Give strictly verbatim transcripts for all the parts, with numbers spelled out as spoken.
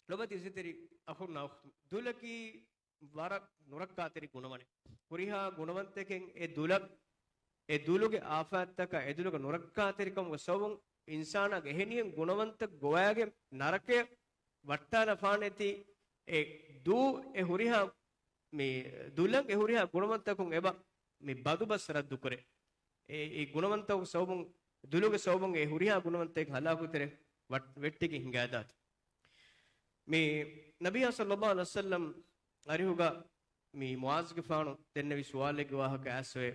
ލޮބުވެތި އިއްޒަތްތެރި އަޚުންނާ އުޚްތުން، ދުލަކީ ވަރަށް ނުރައްކާތެރި ގުނަވަނެއް. ހުރިހާ ގުނަވަންތަކެއް އެ ދުލަށް، އެ ދުލުގެ އާފާތްތަކަށް، އެ ދުލުގެ ނުރައްކާތެރިކަމުގެ ސަބަބުން އިންސާނާގެ އެހެނިހެން ގުނަވަންތަ ގޮވާގެ ނަރަކަޔަށް ވައްޓާލަފާނެތީ، އެ ދޫ އެ ހުރިހާ، މި ދުލަށް އެ ހުރިހާ ގުނަވަންތަކުން އެބަ މި ބަދުބަސް ރައްދުކުރޭ. އެ، އެ ގުނަވަންތަކު ސަބަބުން، ދުލުގެ ސަބަބުން އެ ހުރިހާ ގުނަވަންތައެއް ހަލާކުތެރެ ވައް-، ވެއްޓިގެން ހިނގާދާތި. މި ނަބިއްޔާ ޞައްލައްލާހު ޢަލައިހި ވަސައްލަމް އަރިހުގަ މި މުޢާޒުގެފާނު ދެންނެވި ސުވާލެއްގެ ވާހަކަ އައިސްވޭ.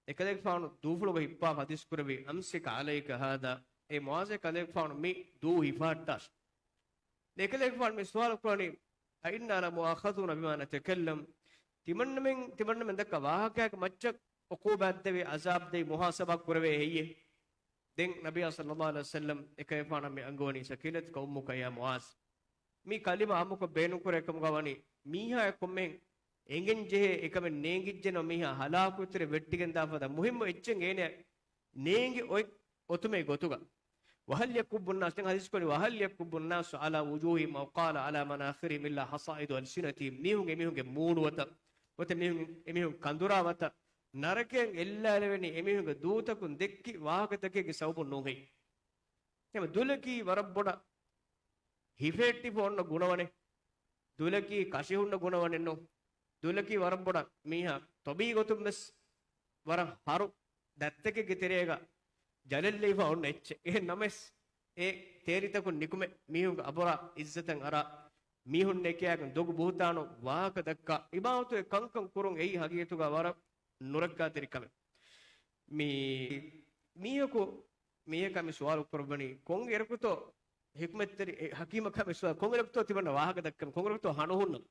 އެކަލޭގެފާނު ދޫފުޅުގަ ހިއްޕާ ޙަދީޘް ކުރެއްވި، "أمسك عليك هذا." އޭ މުޢާޒޭ، ކަލޭގެފާނު މި ދޫ ހިފަހައްޓާށި. އެކަލޭގެފާނު މި ސުވާލު ކުރަނީ، "أئنا لمؤاخذون بما نتكلم؟" ތިމަންނަމެން، ތިމަންނަމެން ދައްކާ ވާހަކައިގެ މައްޗަށް ޢުޤޫބާތްދެވި، ޢަޒާބްދެވި، މުޙާސަބާ ކުރެވޭ ހެއްޔޭ؟ ދެން ނަބިއްޔާ ޞައްލައްލާހު ޢަލައިހި ވަސައްލަމް އެކަލޭގެފާނަށް މި އަންގަވަނީ، "ثكلتك أمك يا معاذ." މި ކަލިމަ އާއްމުކޮށް ބޭނުންކުރޭ ކަމުގަ ވަނީ، މީހާއަށް ކޮންމެހެން އެނގެން ޖެހޭ އެކަމެއް ނޭނގިއްޖެނަމަ މީހާ ހަލާކުތެރި ވެއްޓިގެން ދާ ފަދަ މުހިއްމު އެއްޗެއް އޭނަ ނޭނގި އޮތް އޮތުމެއް ގޮތުގަ. "وهل يكب الناس؟" ދެން ޙަދީޘް ކުރަނީ، "وهل يكب الناس على وجوههم أو قال على مناخرهم إلا حصائد ألسنتهم." މީހުން އެމީހުންގެ މޫނުވަތަށް، އޮތެ މީހުން އެމީހުން ކަނދުރާ ވަތަށް ނަރަކަޔަށް އެއްލާލެވެނީ އެމީހުންގެ ދޫތަކުން ދެއްކި ވާހަކަތަކެއްގެ ސަބަބުން ނޫންހެއްޔޭ؟ އެހެން ދުލަކީ ވަރަށް ބޮޑަށް ހިފެހެއްޓިފަ އޮންނަ ގުނަވަނެއް. ދުލަކީ ކަށި ހުންނަ ގުނަވަނެއް ނޫން. ދުލަކީ ވަރަށް ބޮޑަށް މީހާ ޠަބީޢަތުން ވެސް ވަރަށް ހަރު ދަތްތަކެއްގެ ތެރޭގަ ޖަލަށްލެވިފަ އޮންނަ އެއްޗެއް. އެހެން ނަމަވެސް، އެ ތޭރިތަކުން ނިކުމެ، މީހުންގެ އަބުރާ އިއްޒަތަށް އަރާ، މީހުންނޭ ކިޔާގެން ދޮގު ބުހުތާނު ވާހަކަ ދައްކާ، އިބާވަތުގެ ކަންކަން ކުރުން އެއީ ހަގީގަތުގަ ވަރަށް ނުރައްކާތެރި ކަމެއް. މި، މީހަކު، މީހަކާ މި ސުވާލު ކުރައްވަނީ، ކޮންއިރަކުތޯ ޙިކްމަތްތެރި، އެ ޙަކީމަކާ މި ސުވާލު، ކޮންއިރަކުތޯ ތިމަންނަ ވާހަކަ ދައްކަން، ކޮންއިރަކުތޯ ހަނު ހުންނަން؟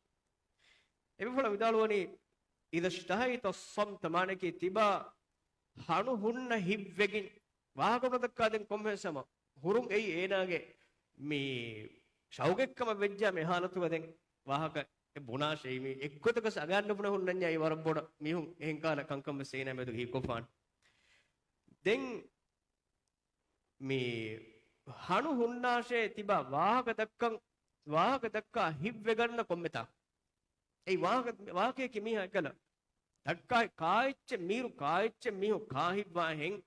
އެބޭފުޅާ ވިދާޅުވަނީ، "إذا اشتهيت الصمت"، މާނައަކީ ތިބާ ހަނު ހުންނަ ހިތްވެގެން ވާހަކަ ނުދައްކާ ދެން ކޮންމެހެން ސަމަ ހުރުން އެއީ އޭނާގެ މި ޝައުގެއްކަމަށް ވެއްޖާ މި ހާލަތުގަ ދެން ވާހަކަ އެ ބުނާށޭ މި އެއްގޮތަކަސް އަގާން ނުބުނެ ހުންނަންޏާ އެއީ ވަރަށް ބޮޑަށް މީހުން އެހެން ކަހަލަ ކަންކަން ވެސް އޭނާ މެދު ހީކޮށްފާނެ. ދެން މި ހަނު ހުންނާށޭ ތިބާ ވާހަކަ ދައްކަން، ވާހަކަ ދައްކާ ހިތްވެގަންނަ ކޮންމެތާ. އެއީ ވާހަކަ، ވާހަކަޔަކީ މީހާ އެކަލަ ދައްކާ ކާއެއްޗެއް މީރު ކާއެއްޗެއް މީހުން ކާ ހިތްވާހެން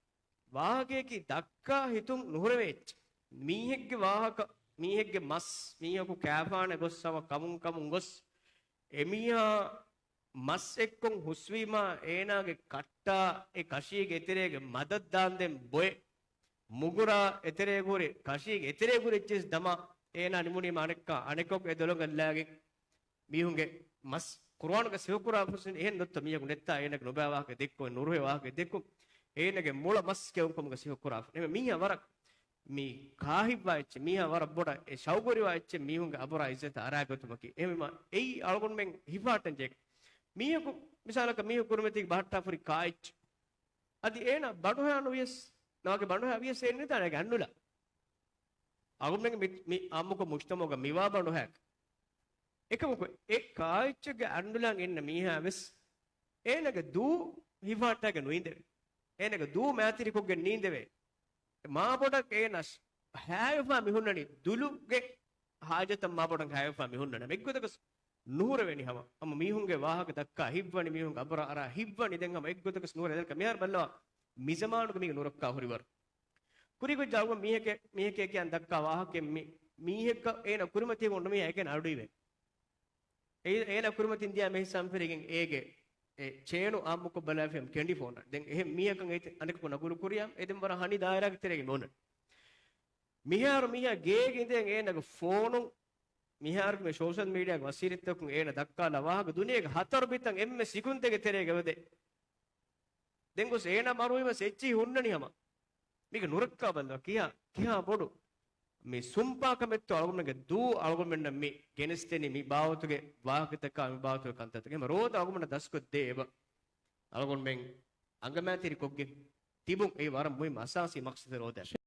ވާހަކަޔަކީ ދައްކާ ހިތުން ނުހުރެވޭ އެއްޗެއް. މީހެއްގެ ވާހަކަ، މީހެއްގެ މަސް، މީހަކު ކާފާނެ ގޮސް ހަމަ ކަމުން ކަމުން ގޮސް އެމީހާ މަސް އެއްކޮށް ހުސްވީމާ، އޭނާގެ ކައްޓާ އެ ކަށީގެ އެތެރޭގެ މަދަށް ދާންދެން ބޮއެ، މުގުރާ އެތެރޭގަ ހުރި، ކަށީގެ އެތެރޭގަ ހުރި އެއްޗިސް ދަމާ، އޭނާ ނިމުނީމާ އަނެއްކާ އަނެކަކު އެ ދޮލޮން އައްލާގެން މީހުންގެ މަސް ޤުރުއާނުގަ ސިފަކުރާފަސް އެހެން ނުތަ މީހަކު ނެއްތާ އޭނާގެ ނުބާ ވާހަކަ ދެއްކުން، ނުރުހޭ ވާހަކަ ދެއްކުން، އޭނާގެ މޮޅަށް މަސް ކެއުން ކަމުގަ ސިފަކުރާފަ. އެމެ މީހާ ވަރަށް މި ކާހިތްވާ އެއްޗެއް، މީހާ ވަރަށް ބޮޑަށް އެ ޝައުގުވެރިވާ އެއްޗެއް މީހުންގެ އަބުރާ އިއްޒަތަށް އަރާގަތުމަކީ. އެހެންވީމާ އެއީ އަޅުގަނޑުމެން ހިފާއްޓަން ޖެހޭ. މީހަކު، މިސާލަކަށް މީހަކު ކުރިމަތީގަ ބަހައްޓާފަ ހުރި ކާއެއްޗެއް. އަދި އޭނާ ބަނޑުހައި ނުވިޔަސް، ނަމަކެއް ބަނޑުހައި ވިޔަސް އޭނަ ނެތާނެ އަންނުލާ. އަޅުގަނޑުމެންގެ މި، މި އާއްމުކޮށް މުޖްތަމަޢުގަ މިވާ ބަނޑުހައި. އެކަމަކު އެ ކާއެއްޗެއްގެ އަންނުލާން އިންނަ މީހާ ވެސް އޭނާގެ ދޫ ހިފާއްޓާގެ ނުއިނދެވޭ. އޭނާގެ ދޫ މައިތިރިކޮށްގެން ނީނދެވޭ. މާބޮޑަށް އޭނަސް ހައިވެފާ މިހުންނަނީ ދުލުގެ ހާޖަތަށް މާބޮޑަށް ހައިވެފާ މިހުންނަނީ. އެއްގޮތަކަސް ނުހުރެވެނީ ހަމަ. ހަމަ މީހުންގެ ވާހަކަ ދައްކާ ހިތްވަނީ، މީހުންގެ އަބުރާ އަރާ ހިތްވަނީ ދެން ހަމަ އެއްގޮތަކަސް ނުހުރެ. ދެން މިހާރު ބައްލަވާ މިޒަމާނުގެ މީގެ ނުރައްކާ ހުރިވަރު. ކުރީގޮތް ޖައުވަ މީހެކޭ، މީހެކޭ ކިޔާން ދައްކާ ވާހަކައެއް މި، މީހަކަށް އޭނަ ކުރިމަތީ އޮންނަ މީހާ އޭގެން އަޑުއިވޭ. އޭ، އޭނާ ކުރިމަތިން ދިޔާ މި ހިސާބުން ފެށިގެން އޭގެ އެ ޗޭނު އާއްމުކޮށް ބަލާފިޔަމް ކެނޑި ފޯނަށް. ދެން އެހެން މީހަކަށް އެތި އަނެކަކު ނަގުލު ކުރިޔާ، އެ ދެން ވަރަށް ހަނި ދާއިރާގެ ތެރޭގެ މި އޮންނަނީ. މިހާރު މީހާ ގޭގެ އިނދެގެން އޭނާގެ ފޯނުން، މިހާރު މި ސޯޝަލް މީޑިއާގެ ވަސީލަތްތަކުން އޭނާ ދައްކާލާ ވާހަކަ ދުނިޔޭގެ ހަތަރު ބިތަން އެންމެ ސިކުންތެއްގެ ތެރޭގަ އެބަދޭ. ދެން ގޮސް އޭނާ މަރުވީމަ އެއްޗިހި ހުންނަނީ ހަމަ. މީގެ ނުރައްކާ ބައްލަވާ ކިހާ، ކިހާ ބޮޑު މި ސުންޕާ ކަމެއްތޯ އަޅުގަނޑުމެންގެ ދޫ އަޅުގަނޑުމެންނަށް މި ގެނެސްދެނީ މި ބާވަތުގެ ވާހަކަތަކާ، މި ބާވަތުގެ ކަންތައްތަކެއް. ހަމަ ރޯދަ އަޅުގަނޑުމެންނަށް ދަސްކޮށްދޭ އެބަ. އަޅުގަނޑުމެން އަނގަމަތިން ކޮށްގެން ތިބުން އެއީ ވަރަށް މުހިއްމު އަސާސީ މަޤްޞަދެއް ރޯދައަށް.